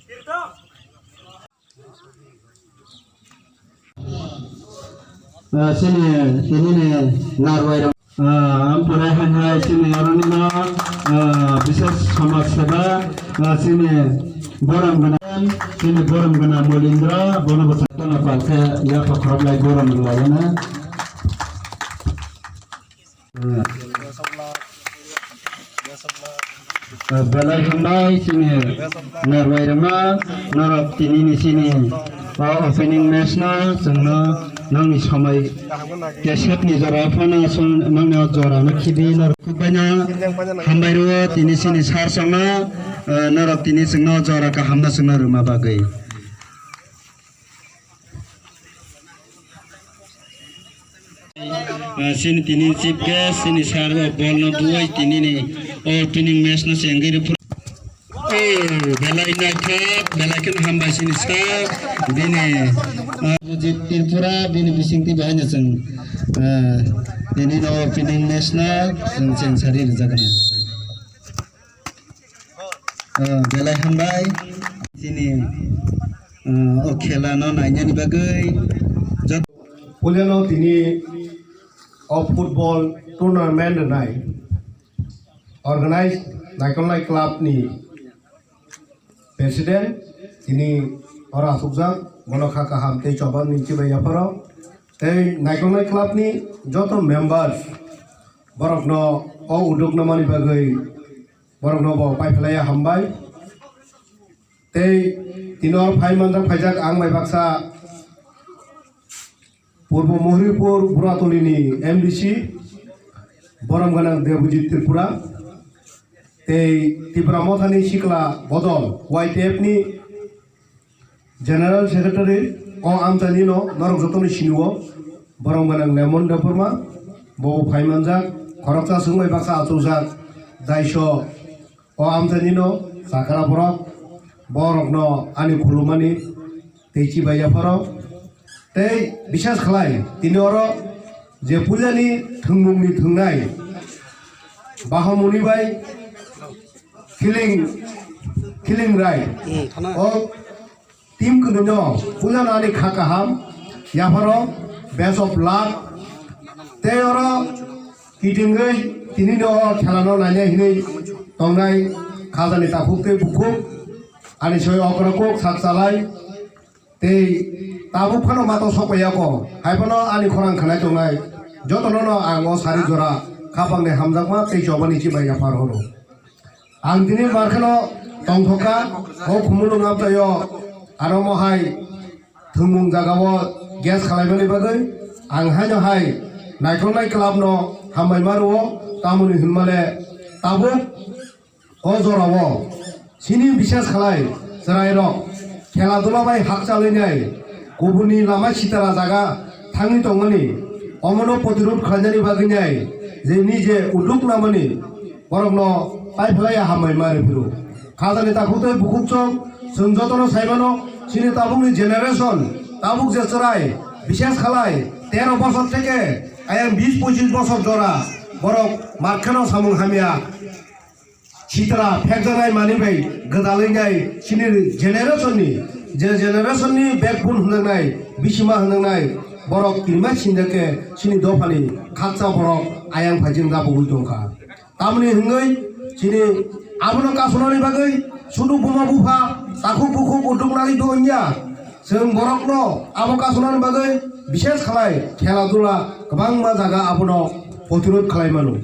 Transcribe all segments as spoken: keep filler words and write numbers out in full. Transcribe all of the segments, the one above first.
Ah, sini, sini ni narwai rok. Ah, ang pura hai sini aroni no, ah, bises samaj seba, ah, sini borom gana, sini borom gana Molindra, bono bwsai tono palkhe ya pakhorok lai borom gana. Belai hambai chini narwai rwma norok tini ni chini o opening match no chwngno nokni somoi kesep ni jora phano chwng nokni o jora no khibi norok khukbai no hambai rwo tini chini sar chwngno norok tini chwngno jora kaham no chwngno rwma bagwi. Ah, sini tini chief guest, sini sir o bol no buwai tini ni opening match no chengwi rw phuru. Oh, belai naithok, belai kheno hambai sini sir. Bini, ah, Tripura, bini bising twi bahai no chwng, ah, tini no opening match no chwng cheng sari rwjakna. Ah, belai hambai. Chini, ah, o khela no nainani bagwi jot- Puilano tini o football tournament rwnai organize Naikolnai club ni president tini oro asukjak, bono kha kaham tei choba ni chibai yapharo tei Naikolnai club ni joto members borokno o uduk namani bagwi borokno bo paiphlaiya hambai. Tei tino phai manjak phaijak ang bai baksa Purbo Mohoripur Buratoli ni M D C borom gwnang Debojit Tripura tei Tipra Mothani sikla bodol Y T F ni General Secretary o amchaini no norok jotono sinio borom gwnang Lemon Debbarma bo phai manjak khoroksa swngbai baksa achukjak daiso o amchaini no chakra borok borok no ani khulumani tei chibai yapharo tei bisas khlai tini oro je puilani thwngmungni thwngnai Bahamuni bai Khiling, Khiling Rai. Hmm, thana. O team kwrwino puilano ani kha kaham, yapharo best of luck. Tei oro kitingwi tini no o khela no nainai hinwi tongnai khajani takhuk tei bukhuk. Ani soi okra kok sak chalai. Tei tabuk phano mato sokpaiya ko, hai phano ani khorang khanai tongnai, jotono no ang o sari jora khapang ni hamjakma tei chobani chibai yaphar horo. Ang tini bar kheno tongthokha, o khumulwng amchaio, aro mo hai thwngmung jagao guest khalaimani bagwi ang haino hai naikolnai club no hambai ma rwo, tamoni hinmale tabuk O jorao chini bisas khlai chwrairok khela dula bai hakchalwi nai kubuni lama sitara jaga thangwi tongmani, omono protirod khlainani bagwi nai je nije uduk namani borokno paiphlaiya hambai ma rw phuru. Khajani takhuk tei bukhuk chwng, chwng jotono saimano chini tabukni generation, tabuk je chwrai bisas khlai tero bosor theke ayang bis pochis bosor jora borok markheno samung hamya. Sitra phekjaknai manwi bai gwdalwi nai chini generation ni, je generation ni backbone hwnjaknai, bisima hwnjaknai, borok kirima sinjakhe chini dophani khaksa borok ayang phaijak dabugwi tongkha. Tamoni hwngwi chini abono kasonani bagwi sudu buma bupha, takhuk bukhuk uduk nai do wngya. Chwng borokno abo kasonani bagwi bishes khlai khela dula kwbangma jaga abono protirod khlai mano.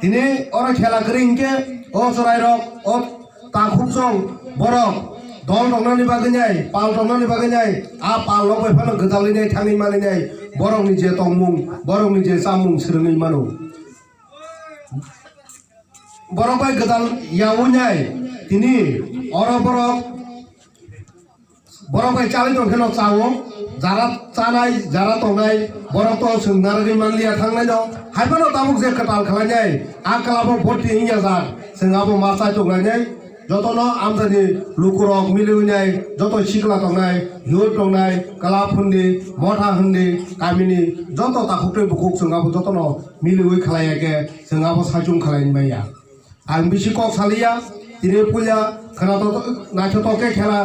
Tini oro khela kwrwi hinkhe o chwrairok o takhukchong borok dol tongnani bagwi nai, pal tongnani bagwi nai, a pal rok bai phano gwdalwi nai thangwi manwi nai borokni je tongmung, borokni je chamung swrwngwi mano. Borok bai gwdal yaui nai tini oro borok Borok bai chalwi tong kheno chao, jara chanai, jara tongnai, borok to chwng narwgwi manliya thangnaino, hai phano tabuk je kwtal khlainai, a club-o bhorti wngya jak, chwng abo ma chai tonglainai, jotono amchaini lukurok miliwi nai, joto sikla tongnai, youth tongnai, club hwndi, motha hwndi, kamini joto takhuktwi bukhuk chwng abo jotono miliwi khlaiya khe chwng abo saichung khlai manya. Ang bisi kok saliya, Tini puila khwnatok naithotok khe khela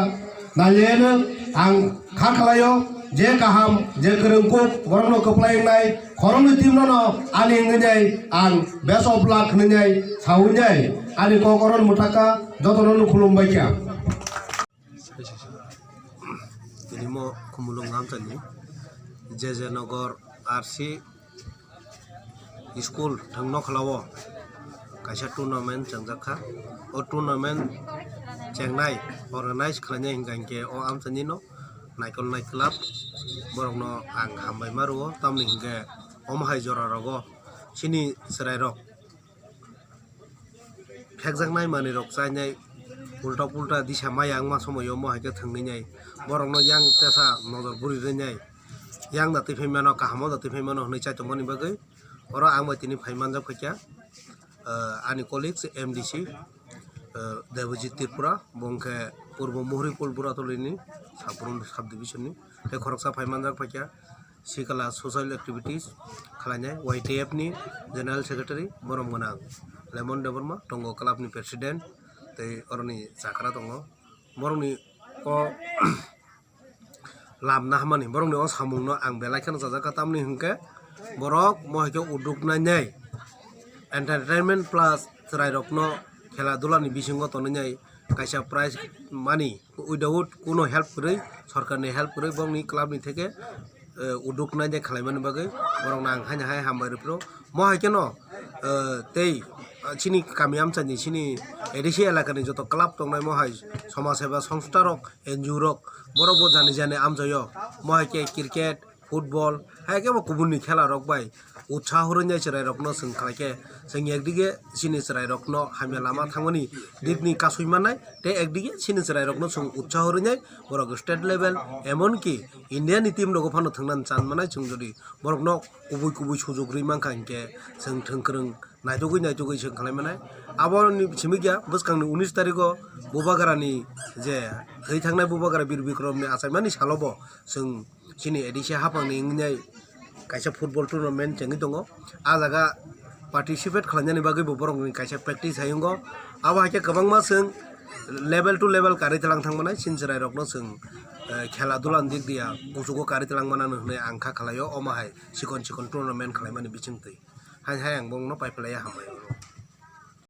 naileno ang kha khlaio, je kaham je kwrwngkuk borokno kwplai wngnai khoroknwi teamno no ani wngwi nai ang best of luck hwnwi nai sawi nai ani kok oro mwthakha jotono no khulumbai kha. Tini mo Khumulwng Amchaini J J Nagar R C school thwng nokhlao kaisa tournament chwngjak kha. O tournament chengnai organize khlainai hwnkha hinkhe o amchaini no Naikol Night Club borokno ang hambai ma rwo, tamni hinkhe omo hai jora rogo chini chwrai rok phekjaknai manwi rok chainai, ulta pulta disa maya wngma somoio omo hai khe thwngwi nai borokno yang tesa nojor buri rwnai, yang da twi phai mano, kaham o da twi phai mano hwnwi chaitongmani bagwi oro ang bai tini phai manjak phaikha. Ah, ani colleagues M D C, ah, Debojit Tripura, bo wngkhe Purbo Muhri Pul Buratolini Saprum sub division ni, tei khoroksa phai manjak phaikha. Sikala social activities khlainai Y T F ni general secretary borom gwnang Lemon Debbarma tongo, club ni president tei oroni chakra tongo. Borokni o lamna hamani, borokni o samungno ang belai kheno chajak kha, tamni hwnkhe borok mo hai khe uduk nainai entertainment plus chwrairokno khela dulani bisingo tonwi nai kaisa prize mani without kuno help kwrwi, sorkarni help kwrwi, bongni clubni theke, eh, uduk nainai khlaimani bagwi borokno ang haino hai hambai rw phuru. Mo hai kheno, eh, tei, ah, chini kami amchaini chini A D C elakani joto club tongnai mo hai somaj seba songstharok, N G O rok, borokbo jani jani amchaio. Mo hai khe cricket, football, hai khe bo kubunni khela rok bai utsaho rwnai chwrai rokno chwng khlai khe, chwng ekdige chini chwrai rokno hamya lama thangmani dikni kasui mannai, tei ekdige chini chwrai rokno chwng utsaho rwnai borok state level, emonki India ni team rogo phano thwngna chan mannai. Chwng jodi borokno kubui kubui sujok rwi mankha hinkhe chwng thwngkwrwng naitugwi naitugwi chwng khlai mannai. Aboni simi kya bwskangni unis tarikgo Bubagrani je thwi thangnai Bubagra Bir Bikramni achaimani salobo chwng chini A D C haphangni wngnai kaisa football tournament chengwi tongo. A jaga participate khlainani bagwi bo borokni kaisa practice hai wngo. Abo hai khe kwbangma chwng level to level karwi tlang thang mannai, chini chwrai rokno chwng, eh, khela dula ni dik diya kuchugo karwi tlang mannai hwnwi ang kha khlaio, omo hai chikon chikon tournament khlaimani bisingtwi. Hai hai ang bongno pai phlaiya, hambai.